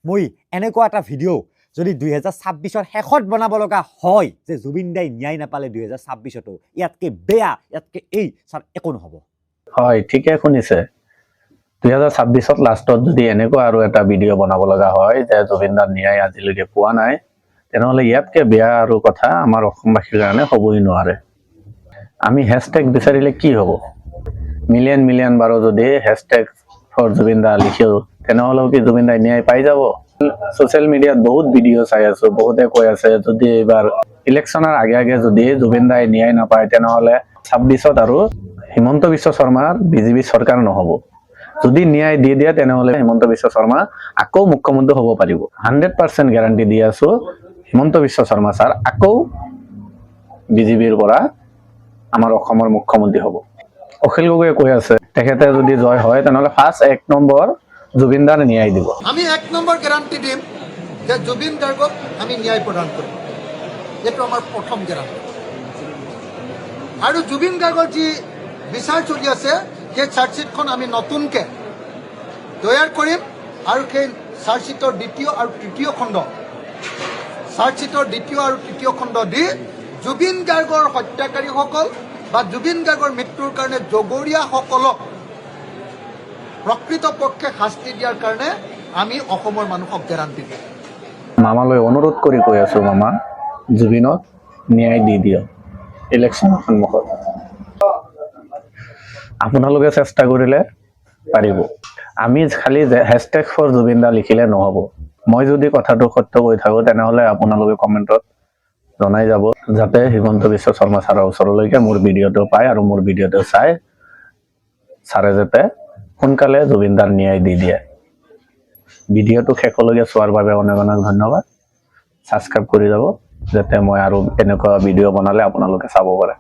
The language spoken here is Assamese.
মই এনেকুৱা এটা ভিডিঅ' যদি 2026ৰ শেষত বনাব লগা হয় যে জুবিন দাই ন্যায় নাপালে 2026তো, ইয়াতকৈ বেয়া, ইয়াতকৈ এই ছাৰ একো নহ'ব। হয়, ঠিকে শুনিছে। 2026ত লাষ্টত যদি এনেকুৱা আৰু এটা ভিডিঅ' বনাব লগা হয় যে জুবিন দাৰ ন্যায় আজিলৈকে পোৱা নাই, তেনেহ'লে ইয়াতকে বেয়া আৰু কথা আমাৰ অসমবাসীৰ কাৰণে হ'বই নোৱাৰে। আমি হেছটেগ বিচাৰিলে কি হ'ব? মিলিয়ন মিলিয়ন বাৰো যদি #ফৰ জুবিন দা লিখিও, তেনেহ'লেও কি জুবিন দাই ন্যায় পাই যাব? ছ'চিয়েল মিডিয়াত বহুত ভিডিঅ' চাই আছো, বহুতে কৈ আছে যদি এইবাৰ ইলেকশ্যনৰ আগে আগে যদি জুবিন দাই ন্যায় নাপায়, তেনেহ'লে 26ত আৰু হিমন্ত বিশ্ব শৰ্মাৰ বিজেপি চৰকাৰ নহ'ব। যদি ন্যায় দি দিয়ে, তেনেহ'লে হিমন্ত বিশ্ব শৰ্মা আকৌ মুখ্যমন্ত্ৰী হ'ব পাৰিব। 100% গেৰাণ্টি দি আছো, হিমন্ত বিশ্ব শৰ্মা ছাৰ আকৌ বিজেপিৰ পৰা আমাৰ অসমৰ মুখ্যমন্ত্ৰী হ'ব। অখিল গগৈয়ে কৈ আছে, তেখেতে যদি জয় হয়, তেনেহ'লে ফাৰ্ষ্ট 1 নম্বৰ জুবিন দাৰ ন্যায় দিব। আমি 1 নম্বৰ গেৰাণ্টি দিম যে জুবিন গাৰ্গক আমি ন্যায় প্ৰদান কৰিম। এইটো আমাৰ প্ৰথম গেৰাণ্টি। আৰু জুবিন গাৰ্গৰ যি বিচাৰ চলি আছে, সেই চাৰ্জশ্বিটখন আমি নতুনকৈ তৈয়াৰ কৰিম আৰু সেই চাৰ্জশ্বিটৰ দ্বিতীয় আৰু তৃতীয় খণ্ড, চাৰ্জশ্বিটৰ দ্বিতীয় আৰু তৃতীয় খণ্ড দি জুবিন গাৰ্গৰ হত্যাকাৰীসকল বা জুবিন গাৰ্গৰ মৃত্যুৰ কাৰণে জগৰীয়াসকলক প্ৰকৃতপক্ষে শাস্তি দিয়াৰ কাৰণে আমি অসমৰ মানুহক গেৰাণ্টি দিম। মামালৈ অনুৰোধ কৰি কৈ আছো, মামা, জুবিনক ন্যায় দি দিয়ক। ইলেকশ্যনৰ সন্মুখত আপোনালোকে চেষ্টা কৰিলে পাৰিব। আমি খালি #ফৰ জুবিন দা লিখিলে নহ'ব। মই যদি কথাটো সত্য কৈ থাকো, তেনেহ'লে আপোনালোকে কমেণ্টত জনাই যাব, যাতে হিমন্ত বিশ্ব শৰ্মা ছাৰৰ ওচৰলৈকে মোৰ ভিডিঅ'টো পায় আৰু মোৰ ভিডিঅ'টো চাই ছাৰে যাতে সোনকালে জুবিন দাৰ ন্যায় দি দিয়ে। ভিডিঅ'টো শেষলৈকে চোৱাৰ বাবে অনেক অনেক ধন্যবাদ। ছাবস্ক্ৰাইব কৰি যাব, যাতে মই আৰু এনেকুৱা ভিডিঅ' বনালে আপোনালোকে চাব পাৰে।